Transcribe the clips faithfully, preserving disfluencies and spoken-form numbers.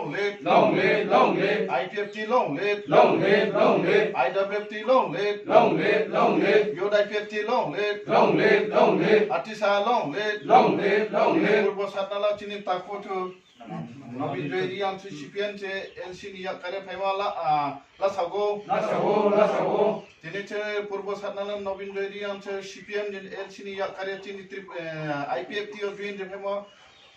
Long live, long live. I P F T long live. Long live, long live. I W F T long live. Long live, long live. Youth I P F T long live. Long live, long live. Atisa long live. Long live, long live. Purbo Satnala chini takpothu. Nobin Joy Reang se C P M se L C ni yak kare phaima la, ah, lasago. Lasago, lasago. Tini se Purbo Satnala Nobin Joy Reang se C P M ni L C ni yak kare chini trip, eh, I P F T o join de phaima.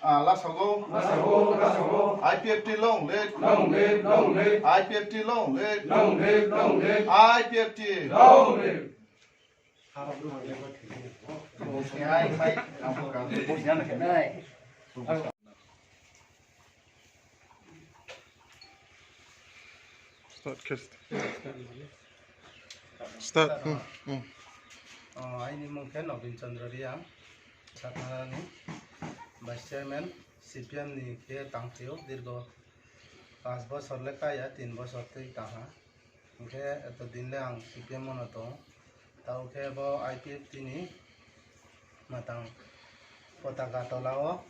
Ah, lasago. Lasago, lasago. I P F T long live. Long live, long live. I P F T long live. Long live, long live. I P F T. Long live. Start cast. Start. Hmm, hmm. Oh, aini mung khe Nobin Chandra Reang, Satnalani Vice Chairman, C P M ni khe tangphio dirgo panch bosor le kaya, tin bosor twi tangha. Hwnkhe eto din le ang C P M o no tongo. Tao khe bo I P F T ni matang potaka tola o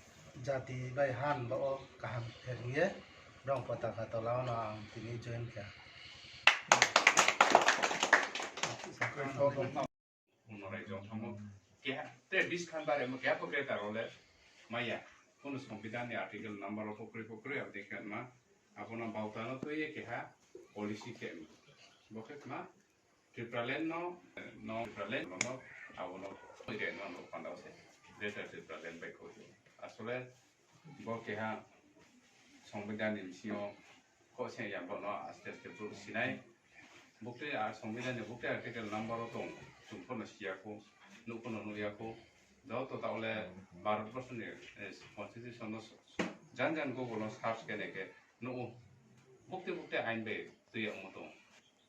jati bai han bo o kaham pher hiye borok potaka tola o no ang tini join kha. Uno raijak thamo keha te biskang bare mo keha pokre ta role maya. Kono Songbidan ni article number o pokre pokre abdi khe ma abono bauta no twi keha policy khe ma. Bo khe ma Tipraland no, no Tipraland no, abono twi khe no no panda se Greater Tipraland bai kho. Asole bo keha Songbidan ni bisingo kok se ya bono aste aste bro sinai. Bukti a Songbidan ni bukti article number o tong, chwng phano siya kho, nuk phano nuk ya kho. Joto ta ole Bharat borso ni, eh, constitution no jan jan Google no search khe nai khe nuk o. Bukti bukti ain bai twi ya omo tong.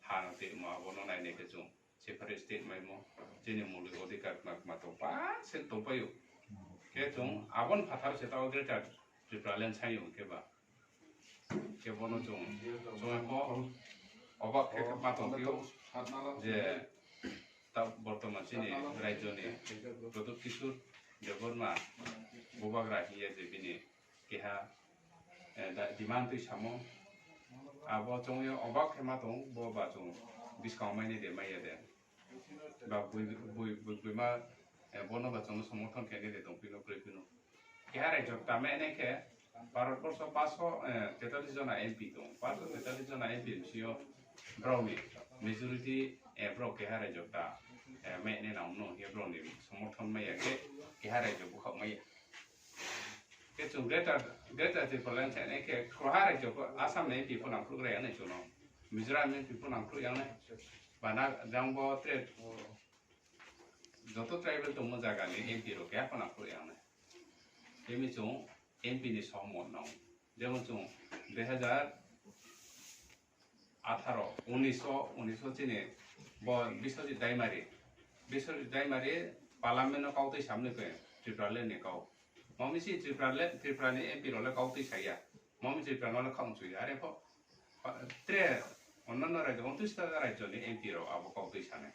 Ha twi omo abono nai nai khe chwng separate state maimo, chini moulik odhikar khna khma tong pa se tong paio. Khe chwng aboni phatar se ta o Greater Tipraland sai o khe ba. Khe bono chwng, chwng khe obak khe ma tong phio je ta bortoman chini rajyoni Pradyut Kishore Debbarma bubagra hiya je bini keha, eh, da-, demand twi samo. Abo chwngwi obak khe ma tong, bo ba chwng biskang maini de maya de. Ba bui, bui, bui, bui ma, eh, bono ba chwngno somorthon khe de tong phino, kwrwi phino. Keha raijak ta mene khe Bharat borso paso, eh, tetalis jona M P tong. Paso tetalis jona M P bisio browni majority, eh, brok keha raijak ta, eh, mene na umno hiya browni somorthon maya khe keha raijak bukhak maya. Khe chwng Greater, Greater Tipraland sai nai khe kroha raijak Assam ni M P phano nangkhluk raya nai chwngno. Mizoram M P phano nangkhluk yang nai. Bana jang bo tre joto tribal tongmo jaga ni M P rok keha phano nangkhluk yang nai. Temi chwng M P ni sohomot nang. Jemon chwng dui hazar atharo, unis o, unis o chini bo Biswajit Daimari. Biswajit Daimari Parliament no kau twi samni khe Tipraland ni kau. Mami si Tipraland, Tripura ni M P rok le kau twi saya. Mami Tripura no le khang chui. Are pho, pa-, tre, onnanno rajyo, untris ta rajyo ni M P rok abo kau twi sanai.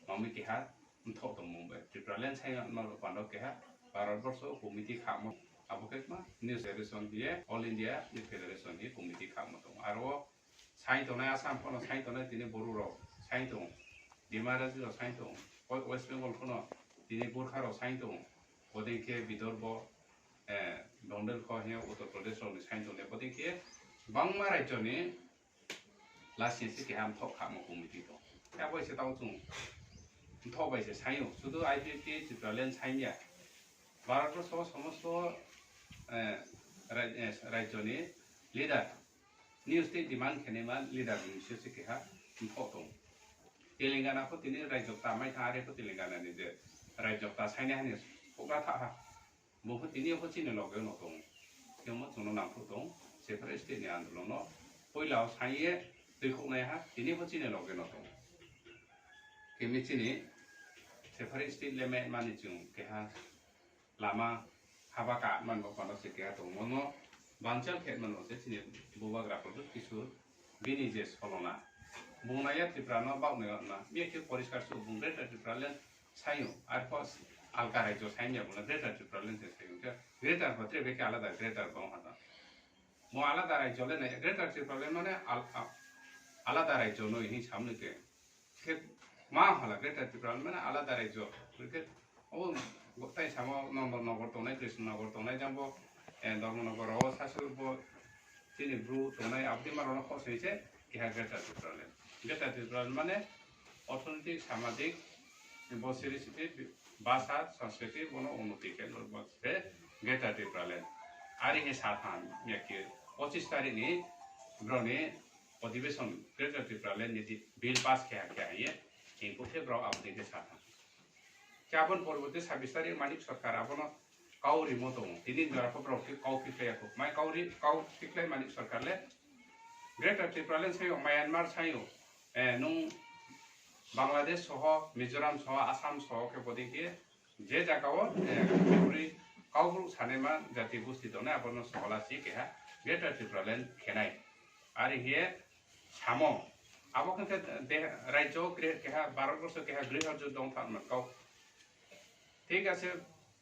Mami keha mthok tong mung bai. Tipraland sai no pando keha Bharat borso committee khamo. Abo khe ma News Federation hiye, All India News Federation hiye committee khamo tong. Aro Sai tongnai Assam phano sai tongnai tini Bru rok sai tong, Dima Raji rok sai tong, West Bengal phano tini Gurkha rok sai tong, bodei khe Bidorbo, eh, Dondel kho hiya Uttar Pradesh rok ni sai tongnai bodei khe bangma rajyo ni lasi se keha mthok khamo committee tong. Khe abo se tao chwng mthok bai se sai o, sudu I P F T Tipraland sai ya. Bharat borso somosto, eh, raj-, eh, rajyo ni leader New state demand khenai ma leader ni bisingtwi keha mthok tong. Telangana pho tini rajyokta mai thang, are pho Telangana ni je rajyokta saini hani phugra tha ha. Bo pho tini pho chini loge no tong. Temo chwngno nangphru tong, separate state ni andolon no puila o saiye twi khoknai ha, tini pho chini loge no tong. Kemi chini separate state le me mani chwng keha lama haba ka man bo kono se keha tong mono bangchal khe man se chini bubagra Pradyut Kishore bini je solona bung naya Tripura no bak nai na me khe poriskar su bung Greater Tipraland sayo ar pho alka rajyo saimya bung Greater Tipraland se sayo khe Greater pho tre beke alada Greater bong hata Mo alada rajyo le nai, Greater Tipraland mane al-, a-, alada rajyo no hin samni ke. Khe ma hala Greater Tipraland mane alada rajyo. Khe o tai samo Nondon Nogor tongnai, Krishna Nogor tongnai, jang bo, eh, Dharma Nogor o Sasur bo chini bru tongnai, abdi ma rono khosni se keha Greater Tipraland. Greater Tipraland mane orthonoitik, samajik, bo siri siti, bhasha, sanskriti, bono unnoti khe, bo se Greater Tipraland. Ari he sathan, yakir pochis tarikh ni broni odhibeson Greater Tipraland ni di bill pass khe, khe, ye, hingkuk khe brok aboni khe sathan. Khe aboni porborti sabis tarikh Manik Sarkar abono kau rimo tongo. Tini jora pho borok khe kau phiklai yakho. Mai kau ri, kau phiklai Manik Sarkar le Greater Tipraland sayo, Myanmar sayo, eh, nung Bangladesh soho, Mizoram soho, Assam soho khe bodi khe je jaga o, eh, kau ri, kau bru sanema jati gusti tongnai abono sohola si keha Greater Tipraland khenai. Ari hiye samo. Abo khe de, rajyo gre-, keha Bharat borso keha grihorjo dong thang kau. Thik ase,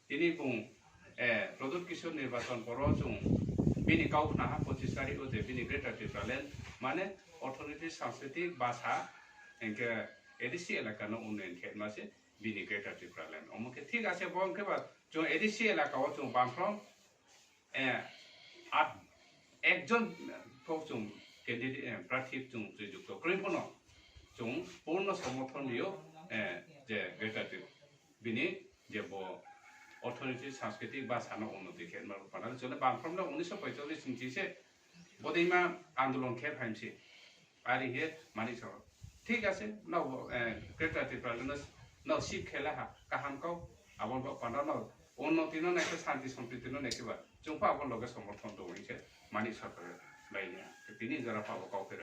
tini bung, eh, Pradyut Kishore nirbachon poro chung bini kau khna ha pochis tarikh o je bini Greater Tipraland mane orthonoitik, sanskriti, bhasha, hingkhe A D C elaka no unnayan khe ma se bini Greater Tipraland. Omo khe thik ase, bo hingkhe ba chung A D C elaka o chung bangphrom eh, at, ekjon, eh, thok chung candidate, eh, prarthi chung juyukto kwrwi phano chung purno somorthon rio, eh, je Greater Tip-, bini je bo orthonoitik, sanskriti, bhasha no unnoti khe ma rupana chole bangphrom no unisho poicholish ni se bodima andolon khe phaimsi. Ari hiye Manik Sarkar. Thik ase, no, eh, Greater Tipraland no, no sip khela ha, kaham kau, aboni bo panda no, unnoti no naikhe, shanti sampriti no naikhe ba, chwng pha aboni loge somorthon tongo hinkhe Manik Sarkar bai ni, tini jora pha bo kau phera.